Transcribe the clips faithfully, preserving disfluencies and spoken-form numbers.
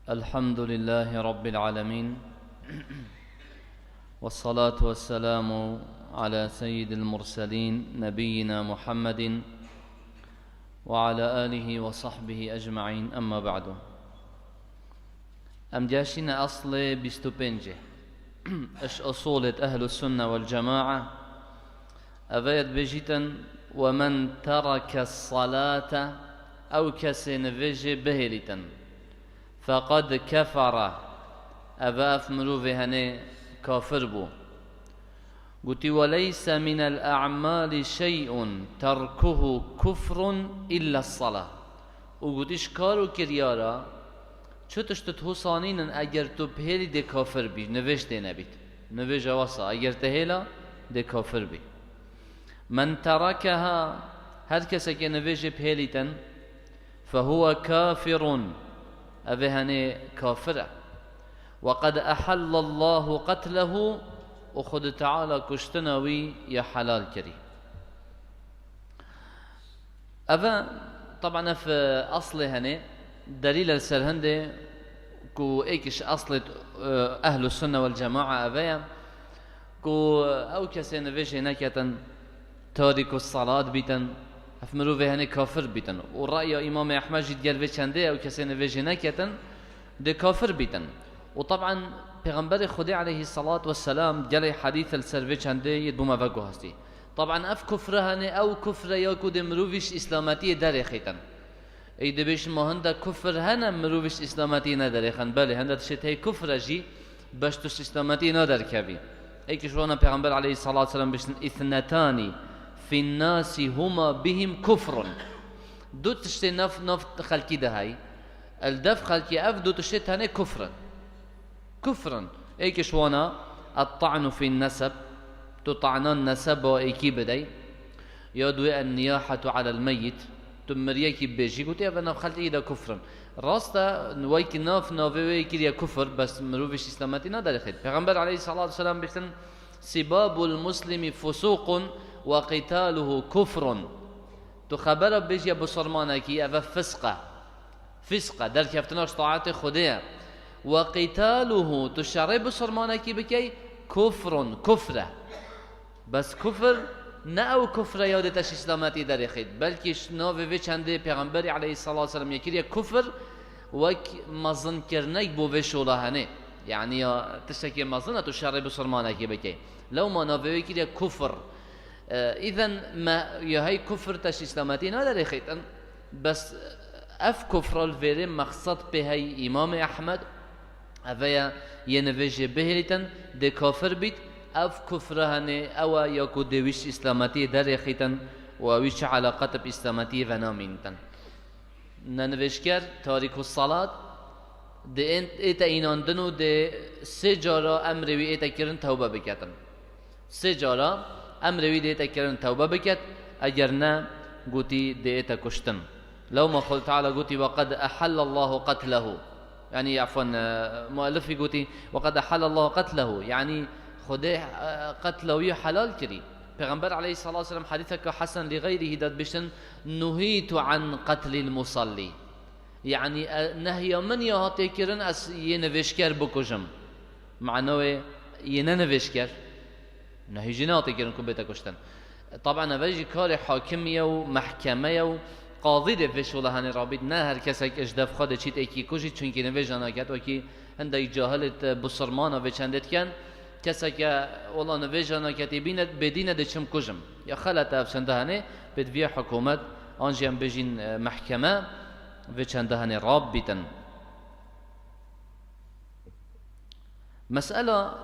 الحمد لله رب العالمين، والصلاة والسلام على سيد المرسلين نبينا محمد وعلى آله وصحبه أجمعين، أما بعد. Em geşîne eslê bîst û pêncê. Iş usulêt Ehlus Sunne vel Cema'a. Eve ye dibêjîtin, "Ve men tereke salate", ew kesê nivêjê bihêlîtin, "feqad kefere", eve ev mirovê henê kafir bû. Gotî, "Ve leyse minel a'mali şey'un terkuhu kufrun illa salah." Û gotî, "Ji kar û kiryara çi tişt dihûsanînin eger tu bihêlî dê kafir bî, nivêj tê nebît." Nivêja wesa, eger te hêla, dê kafir bî. "Men terekeha", her kesekê nivêjê bihêlîtin, "fehuwe kafirun", ev ê henê kafir e. "Ve qed ehallallahu qetlehu", û Xwedê Teala kuştina wî ya helal kirî. Eve, taban ev, e, eslê henê, delîl li ser hindê ku êk ji eslê, e, Ehlus Sunne vel Cema'a eve ye ku ew kesê nivêjê neketin, tarîku salat bîtin, ev mirovê henê kafir bîtin. Û ra'ya Îmamê Ehmed jî digel vê çendê, ew kesê nivêjê neketin, dê kafir bîtin. Û taban Pêxemberê Xwedê aleyhissalat vesselam gelê hedîs li ser vê çendê yê bû me veguhastî. Taban ev kufre hene, ew kufre ya ku dê mirovî ji îslametiyê derêxîtin. Ey dibêjin ma hinde kufr hene mirovî ji îslametiyê nederêxin. Belê, hinde tiştê tey kufre jî beş tu ji îslametiyê naderkevî. Êk ji wana Pêxember aleyhissalat vesselam bêjtin, "Îthnetani fin nasi huma bihim kufrun." Du tiştê nav, nav xelkî de hey. Li dev xelkê ev du tiştê tenê kufr in. Kufr in. Êk ji wana, "Et-ta'nu fin neseb", tu ta'na neseba êkî bidey. Ya duê, "En-niyahetu alel meyyit", tu miriyekî bibêjî, gotî, ev nav xelkê de kufr in. Rast e, wekî nav, navê wê kiriye kufr, bes mirovî ji îslametî naderêxît. Pêxember aleyhissalatu vesselam bêjtin, "Sibabul muslimi fusuqun ve qitaluhu kufrun." Tu xebera bêjî ya bisormanekî, ev e fisq e. Fisq e, derkeftina ji taetê Xwedê ye. "Ve qitaluhu", tu şerê bisormanekî bikey, "kufrun", kufr e. Bes kufr ne ew kufr e ya dê te ji îslametî derêxît, belkî ji navê vê çendê Pêxemberî aleyhissalatu vesselam yê kiriye kufr, wek mezinkirinek bo vê şola henê. Yanî ya tiştekê mezin e tu şerê bisormanekî bikey. Lewma navê wê kiriye kufr. E, îzen me ya hey kufr te ji îslametî naderêxîtin. Bes ev kufra li vêrê mexsed pê hey Îmamê Ehmed, eve ye yê nivêjê bihêlîtin, dê kafir bît, ev kufra henê ew e ya ku dê wî ji îslametiyê derêxîtin û wî çi eleqet bi îslametiyê ve namînitin. Nenivêjker, tarîku salat, dê ên-, ê te înandin û dê sê cara emrê wî ê te kirin tewbe biketin. Sê cara emrê wî dê te kirin tewbe biket, eger ne, gotî dê te kuştin. Lewma Xwedê Teala gotî, "Ve qed ehallallahu qetlehu." Yanî, efwen, e, muellifî gotî, "Ve qed ehallallahu qetlehu." Yanî, Xwedê, e, qetla wî helal kirî. Pêxember aleyhissalatu vesselam hedîseke hesen li xeyrihî de dibêjtin, "Nuhîtu an qetlil musalli." Yanî, e, nehya min ya hatiye kirin ez yê nivêjker bikujim. Mano wê yê ne nivêjker, nehî jî nehatiye kirin ku bête kuştin. Taban eve jî karê hakimî ye û mehkeme ye û qazî dê vê şola henê rabît. Ne her kesek ji dev xwe dê çît êkî kujî, çunkî nivêja naket. Wekî hindek cahilêt, e, bisurmana vê çendê diken, keseke wela nivêja naketî bîne, bêdîne dê çim kujim. Ya xelet e ev çende henê, pêdiviya hikûmet, an jî em bêjîn, e, mehkeme, vê çende henê rabîtin. Mesela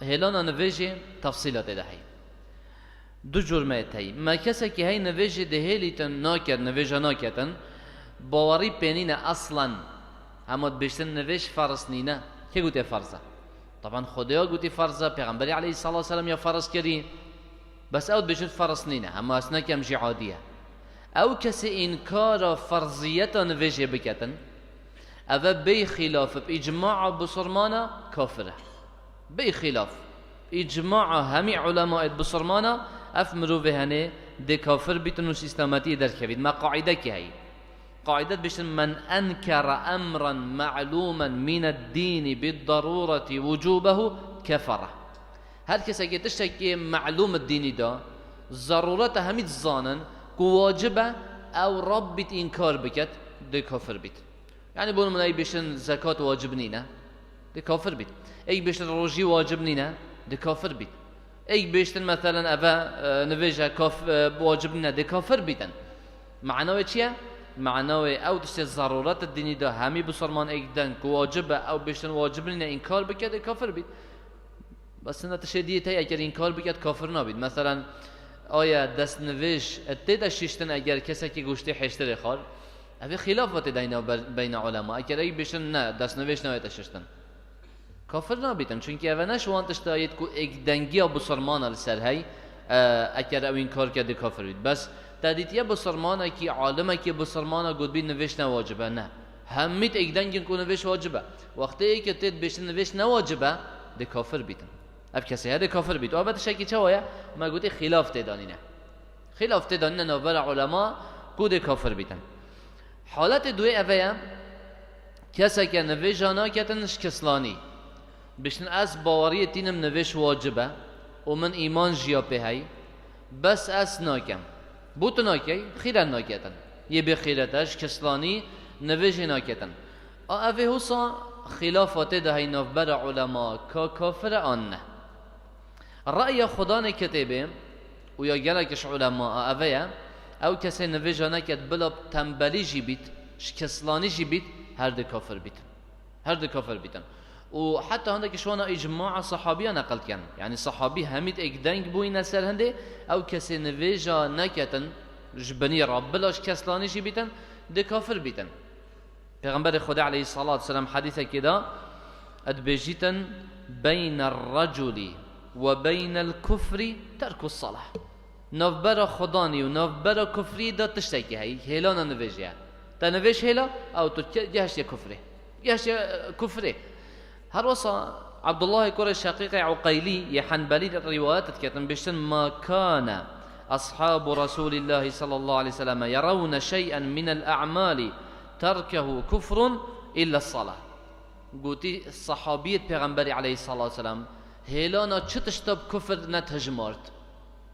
hêlana nivêjê tefsîla tê de heye. Du cûr me tey. Me kesekî hey nivêjê dihêlîtin naket, nivêja naketin, bawerî pê nîne eslen. Hema dibêjtin nivêj ferz nîne. Kê gotê ferz e? Taban Xwedê ya gotî ferz e, Pêxemberî aleyhissalatu vesselam ya ferz kirî. Bes ew dibêjin ferz nîne, hema ez nekem jî adî ye. Ew kesê înkara ferziyeta nivêjê biketin, eve bêyî xîlaf bi îcmaa bisurmana kafir e. Bêyî xîlaf. Îcmaa hemî ulemaê bisurmana ev mirovê henê dê kafir bîtin û ji îslametiyê derkevît. Me qaîdekî heyî. Qaîde dibêjin, "Men enkere emran me'lûmen mîned dînî bid darûretî wucûbehu kefere." Her kesekî tiştekî me'lûm id dînî de, zarûreta hemî dizanin ku wacib e, ew rad bît, înkar biket, dê kafir bît. Yanî bo nimûne ey bêjin zekat wacib nîne, dê kafir bît. Ey bêjin rojî wacib nîne, dê kafir bît. Ey bêjin meselen eve, e, nivêje kaf-, e, wacib nîne, dê kafir bîtin. Mana wê çi ye? Mana wê ew tiştê zarûret id dînî de hemî bisilman êk den ku wacib e, ew bêjin wacib nîne, înkar bike, dê kafir bît. Bes hina tiştê dî yê tey eger înkar biket, kafir nabît. Meselen, aya destnivêj tê de şiştin, eger kesekî goştê hêştirê xwar, ev ê xîlaf ve tê de hîna ber-, beyna ulema. Eger ey bêjin ne, destnivêj nayête şiştin, kafir nabîtin. Çunkî eve ne ji wan tişta yêt ku êkdengiya bisilmana li ser hey, e, eger ew înkar ke dê kafir bît. Bes te dîtiye bisilmanekî, alimekî bisilmana gotbî nivêj ne wacib e. Ne. Hemî êkdeng in ku nivêj wacib e. Wextê êk tê dibêjin nivêj ne wacib e, dê kafir bîtin. Ev kesê hede kafir bît. Û eve tiştekî çawa ye? Me gotî xîlaf tê de nîne. Xîlaf tê de nîne navbera ulema ku dê kafir bîtin. Haletê duwê eve ye, keseke nivêja naketin ji keslanî. Bêjin ez baweriyê tînim nivêj wacib e û min îman jî ya pê hey, bes ez nakem. Bo tu nakey, xîret naketin. Yê bê xîret e, ji keslanî nivêjê naketin. A evê husa xîlafa tê de hey navbera ulema ka kafir e an ne. Re'ya xwedanê kitêbê û ya gelek ji ulema a eve ye, ew kesê nivêja neket bila tembelî jî bît, ji keslanî jî bît, her dê kafir bît. Her dê kafir bîtin. Û heta hindek ji wana îcmaa sahabiya neqil dikin. Yanî sahabî hemî êkdeng bûyne ser hindê, ew kesê nivêja neketin, ji binî re bila ji keslanî jî bîtin, dê kafir bîtin. Pêxemberê Xwedê aleyhissalatu vesselam hedîsekê de dibêjîtin, "Beyne reculi ve beynel kufri terkus salah." Navbera Xwedanî û navbera kufrî de tiştekî heye, hêlana nivêjê ye. Te nivêj hêla, ew tu ke-, gehiştiye kufrê. Gehiştiye, e, kufrê. Her wisa Abdullahê kurê Şeqîqê Uqeylî yê Henbelî rîwayet diketin, bêjtin, "Ma kane ashabu Resûlîllahî sallallahu aleyhi ve sellem yerawne şey'en minel a'malî terkehu kufrun illa salah." Gotî, sahabiyêt Pêxemberî aleyhissalatu vesselam hêlana çi tişta bi kufr netihjimart,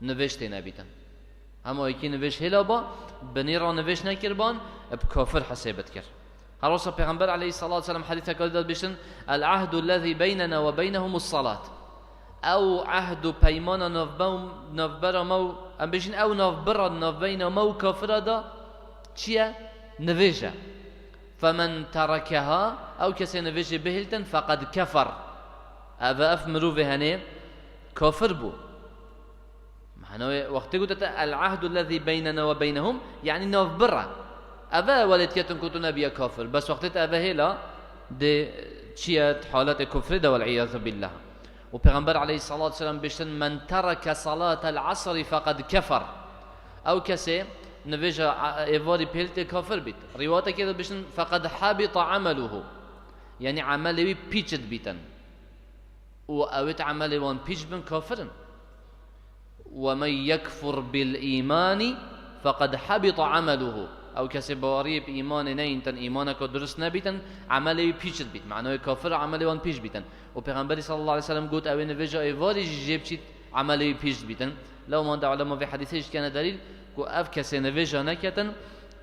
nivêj tê nebîtin. Hema yekî nivêj hêla ba, binî re nivêj nekirban, bi kafir hesêb dikir. Her wisa Pêxember aleyhissalatu vesselam hedîseka dî de dibêjin, "El ahdu lezî beynena ve beynehumus salat." Ew ehd û peymana navbe-, navbera me û, em bêjin, ew navbera navbeyna me û kafira de çi ye? Nivêj e. "Femen terekeha", ew kesê nivêjê bihêltin, "feqed kefer." Ev, ev mirovê henê kafir bû. Mehna wê wextê gote te, "El ahdu lezî beynena ve beynehum", yanî navbir e. Eve welêt ketin ku tu nebiye kafir. Bes wextê te eve hêla, dê çi ye, haletê kufrê de, vel iyazu billah. Û Pêxember aleyhissalatu vesselam bêjtin, "Men tereke salatel asrî feqed kefer." Ew kesê nivêja a-, êvarî pêl tê kafir bît. Rîwatekê de bêjtin, "Feqed habita ameluhu." Yanî emelê wî pîç dibîtin. Û ewêt emelê wan pîç bin, kafir in. "Ve men yekfur bil îmanî feqed habita ameluhu." Ew kesê baweriyê bi îmanê neyîntin, îmaneke durist nebîtin, emelê wî pîç dibît. Mehna wê kafir e, emelê wan pîç bîtin. Û Pêxemberî sallallahu aleyhi ve sellem got, ewê nivêja êvarî jî jê biçît, emelê wî pîç dibîtin. Lewman de ulema vê hedîsê jî dikene delîl ku ev kesê nivêja neketin,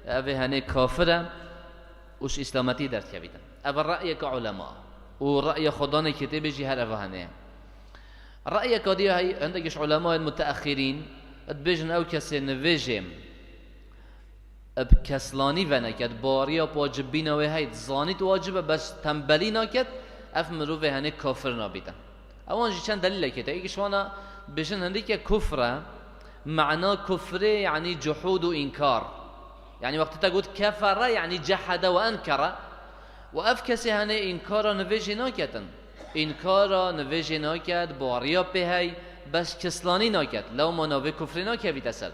ev ê henê kafir e û ji îslametî derdikevîtin. Ev e reyeka ulema. Û reya xwedanê kitêbê jî her eva hene ye. Reyeka dî hey, hindek ji ulemayên muteexîrîn dibêjin, ew kesê nivêjê bi keslanî veneket, baweriya bi wacibîna wê hey, dizanît wacib e, bes tembelî naket, ev mirovê henê kafir nabîtin. Ewan jî çend delîlekê te. Êk ji wana bêjin hindike kufr e, mana kufrê yanî cuhûd û înkar. Yanî wextê te got kefere, yanî cehede ve enkere. Û ev kesê henê înkara nivêjê naketin. Înkara nivêjê naket, baweriya pê hey, bes keslanî naket. Lewma navê kufrê nakevîte ser.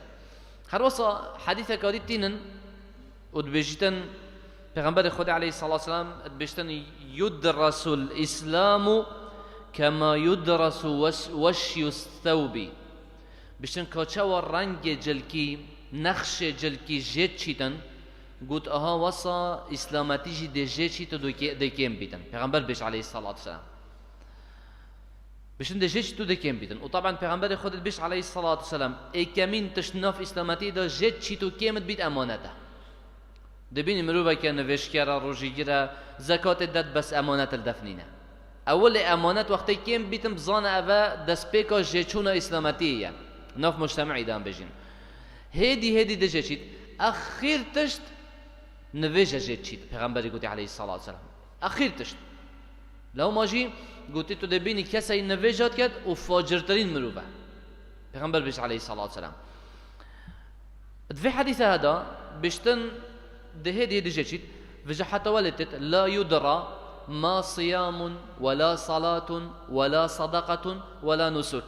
Her wisa hedîseka dî tînin û dibêjîtin, Pêxemberê Xwedê aleyhissalatu vesselam dibêjtin, "Yudrasul Îslamu kema yudrasu weş-, weşyus thewbî." Bêjtin, ka çawa rengê cilkî, nexşê cilkî jê çîtin, Got, aha wesa îslametî jî dê jê çît û dê kê-, dê kêm bîtin. Pêxember bêj aleyhissalatu vesselam. Bişin dê jê çît û dê kêm bîtin. Û taban Pêxemberê Xwedê dibêj aleyhissalatu vesselam, êkemîn tişt nav îslametî de jê çît û kêm dibît emanet e. Dibînî miroveke nivêjker e, rojîgir e, zekatê det bes emanet li def nîne. Ewilê emanet wextê kêm bîtin bizane eve destpêka jêçûna îslametiyê ye. Nav mujtemî de em bêjin. Hêdî hêdî dê jê çît. Exîr tişt nivêj e jê çît. Pêxemberî gotî aleyhissalatu vesselam. Exîr tişt. Lewma jî gotî tu dê bînî kesey nivêja diket û facirtirîn mirov e. Pêxember bêj aleyhissalatu vesselam. Di vê hedîse heda biştin di hêdî hêdî jê çît, vêje heta welê tit, "La yudra ma siyamun, we la salatun, we la sadaqatun, we la nusuk."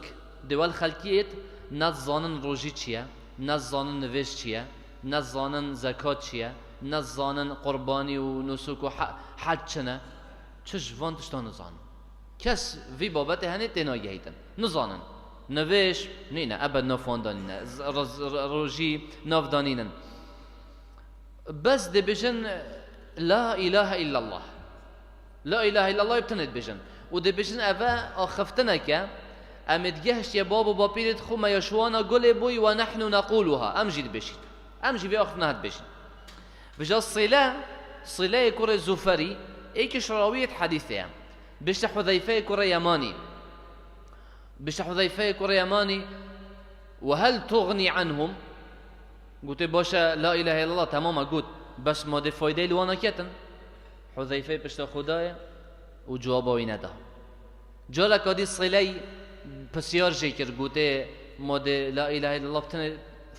Di wel xelkî êt, ne zanin rojî çi ye, ne zanin nivêj çi ye, ne zanin zekat çi ye, ne zanin qurbanî û nusuk û he-, hec çi ne. Çi ji van tiştan nizanin. Kes vî babetê henê tê nagehîtin. Nizanin. Nivêj, nîne, ebed nav wan de nîne. Z-, r-, r-, rojî nav de nînin. Bes dibêjin, "La ilahe illallah." La ilahe illallah bi tinê dibêjin. Û dibêjin, eve axiftineke, em ê digehiştiye bab û bapîrê xwe me ya şiwana gulê bûyî, "Ve nehnu nequluha." Em jî dibêjin. Em jî vê axiftina dibêjin. Vêja Sile, Sileyê kurê Zuferî, êkî ji rawiyê di hedîsê ye. Bêjte Huzeyfeyê kurê Yemanî. Bêjte Huzeyfeyê kurê Yemanî, "Ve hel tuxnî anhum?" Gotê, "Baş e, la ilahe illallah, temam e, got. Bes ma dê faydeyê li wan naketin?" Huzeyfeyê pişta xwe daye û cewaba wî neda. Careka dî Siley pisyar jê kir, gotê, "Ma dê la ilahe illallah bi tinê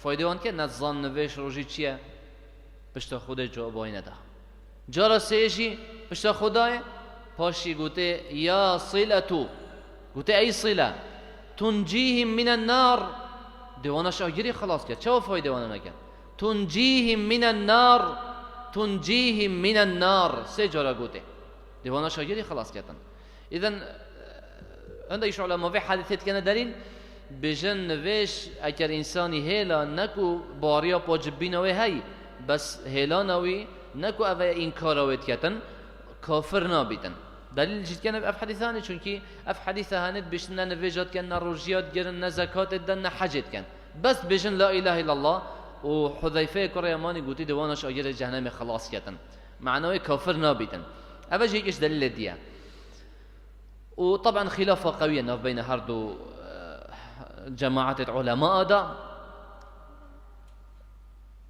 faydeyê wan ket, ne zan nivêj rojî çi ye?" Pişta xwe dê cewaba wî neda. Cara sê jî pişta xwe dayê, paşî gotê, "Ya Siletu." Gotê, "Ey Sile, tuncîhim minen nar." Dê wana ji agirî xilas ket. Çawa faydê wana neket? "Tuncîhim minen nar, tuncîhim minen nar." Sê cara gotê. Dê wana ji agirî xilas ketin. Îden, hindek ji ulema vê hedîsê dikene delîl, bêjin nivêj eger însanî hêla ne ku bariya pacibîna wê hey, bes hêlana wî ne ku ev e înkara wê diketin, kafir nabîtin. Delîl jî dikene ev hedîsa hanê, çunkî ev hedîsa hanê dibêjin ne nivêja dikin, ne rojiya digirin, ne zekatê didin, ne hecê dikin. Bes dibêjin la ilahe illallah û Huzeyfeyê kurê Yemanî gotî dê wana ji agirê cehennemê xilas ketin. Mana wê kafir nabîtin. Ev jî yek ji delîlê diye. Û teben xîlafa qewî ye navbeyna her du, e, cemaetê ulema da.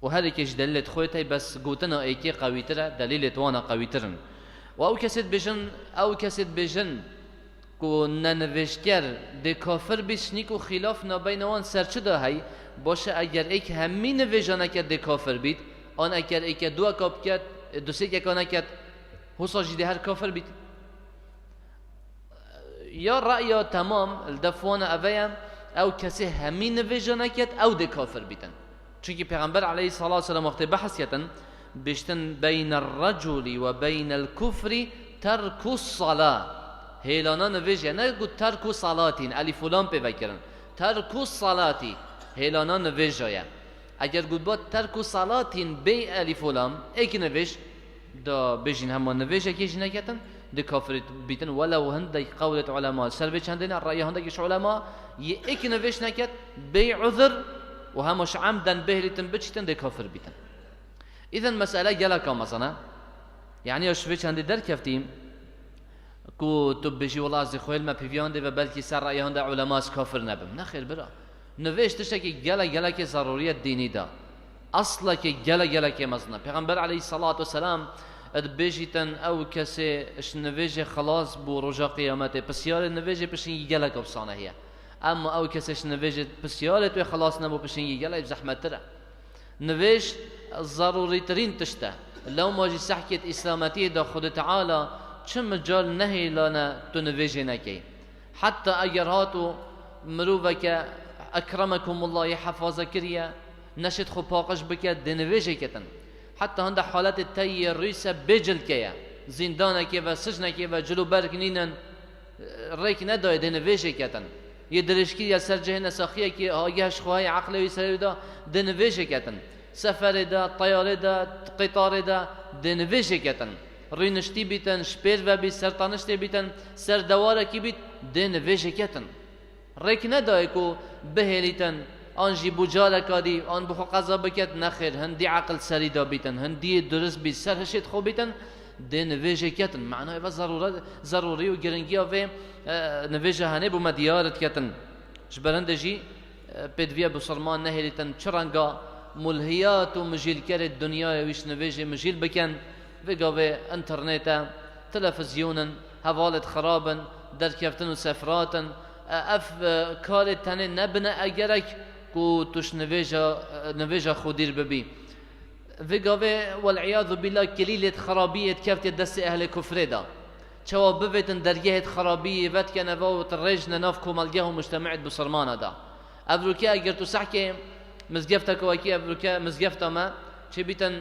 Û her yekê ji delîlê xwe tey, bes gotina êkê qewîtir e, delîlê wana qewîtir in. Û ew kesê dibêjin, ew kesê dibêjin ku nenivêjker dê kafir bît, şinî ku xîlaf navbeyna wan ser çi da hey, baş e eger êk hemî nivêja neket dê kafir bît, an eger êke duweka biket, du sêkeka neket, hosa jî dê her kafir bît. Ya re'ya temam li def wana eve ye, ew kesê hemî nivêja neket, ew dê kafir bîtin. Çunkî Pêxember aleyhissalatu vesselam wextê behs ketin, bêjtin, "Beynel reculi ve beynel kufri terkus sala." Hêlana nivêj ye, ne got terku salatîn, elîf û lam pê vekirin. Terkus salatî, hêlana nivêja ye. Eger gotba terku salatîn bê elîf û lam, êk nivêj, da bêjin hema nivêjekê jî neketin, dê kafir bîtin. Welew hindek qewlêt ulema, ser vê çendê ne, reya hindekî ji ulema, yê êk nivêj neket, bê uzir û hema ji emden bihêlîtin biçîtin, dê kafir bîtin. Îden mesele geleka mezin e. Yani ya ji vê çendê derkeftî, ku tu bêjî, "Wela ez dê xwe hêlme pêviyan dê ve belkî ser reya hinde ulema ez kafir nebim." Nexêr bira. Nivêj tiştekî gele gelekê zerûriyet dînî de. Eslekê gele gelekê mezin e. Pêxember aleyhissalatu vesselam dibêjîtin, ew kesê ji nivêjê xilas bû roja qiyametê. Pisyarê nivêjê pişingî gelek efsane heye. Emma ew kesê ji nivêjê pisyarê wê xilas nebû pişingî gelek zehmettir e. Nivêj zerûrîtirîn tişt e. Lewma jî sehkêt îslametiyê de Xwedê Teala çi mical nehêlane tu nivêjê nekey. Heta eger hat û miroveke ekremekumullah yê hefaze kiriye, neşêt xwe paqij bike, dê nivêjê ketin. Heta hinde haletê teyê rîse bê cilke ye. Zîndanekê ve, sicnekê ve, cil û berg nînin, rêk nedayê dê nivêjê ketin. Yê dirêjkiriye ser cihê nesaxiyekê, ageh ji xwe heye, eqlê wî serê wî da, dê nivêjê ketin. Seferê de, teyarê de, qîtarê de dê nivêjê ketin. Rûniştî bîtin, ji pêr ve bît, ser taniştê bîtin, ser dewarekî bît, dê nivêjê ketin. Rêk nedayê ku bihêlîtin, an jî bû careka dî, an bi xwe qeza biket, nexêr, hindî eqil serî de bîtin, hindiyê durist bît, ser hişê xwe bîtin, dê nivêjê ketin. Manayê ve zerûre-, zerûrî û giringiya vê, e, nivêja henê bo me diyar diketin. Ji ber hindê jî, e, pêdiviya bisilman nehêlîtin çi renga mulhiyat û mijîlkerê dinyayê wî ji nivêjê mijîl bikin. Vê gavê înternêt e, televîzyon in, hevalêt xirab in, derkeftin û sefirat in. E, ev, e, karê tenê nebine egerek ku tu ji nivêja, e, nivêja xwe dîr bibî. Vê gavê, wel'iyadu billah, kilîlêt xirabiyê dikevtê destê ehlê kufrê de. Çawa bivêtin dergehêt xirabiyê vetkene ve û tirêjne nav komelgeh û mujtemeêt bisilmana de. Evroke eger tu sehkê mizgefteke wekî evroke mizgefta me çêbîtin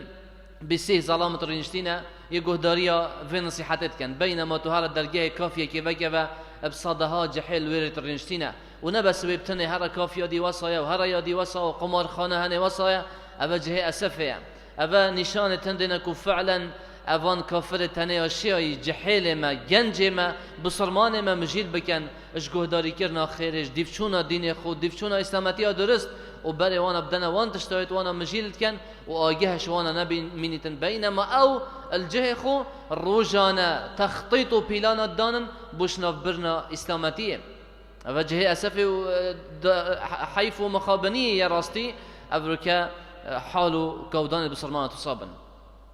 bîsîh zelamêt rûniştîne, yê guhdariya vê nesîhetê dikin. Beynema tu here dergehê kafiyekê veke ve bi sedeha cihêl wêrêt rûniştîne. Û ne bes wê bi tenê here kafiya dî wesa ye û here ya dî wesa û qumarxane henê wesa ye, ev e cihê esefê ye. Ev e nîşanê tindê ne ku fi'len evan kafirê tenê ya şiyayî cihêlê me, gencê me, bisilmanê me mijîl bikin, ji guhdarîkirina xêrê, ji dîvçûna dînê xwe, dîvçûna îslametiya durist û berê wana bidene wan tiştayêt wana mijîl dikin û ageh ji wana nebîn-, mînîtin. Beynema ew li cihê xwe rojane textît û pîlana danin bo şinavbirina îslametiyê. Ev e cihê esefê û, e, da-, he-, heyf û mixabiniyê ye rastî, evroke, e, hal û kewdanê bisilmana tusa bin.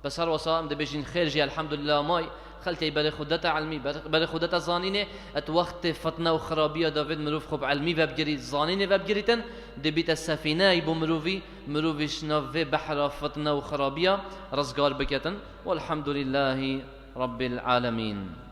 Bes her wesa em dibêjin xêr jî elhamdulillah may, xelkê berê xwe dete elmî, ber-, berê xwe dete zanînê, et wextê fitne û xirabiya de vêt mirov xwe bi elmî vebigirî, zanînê vebigirîtin, dibîte sefîneyek bo mirovî, mirovî ji nav vê behra fitne û xirabiya rizgar biketin. Welhamdulillahî Rabbil Alemîn.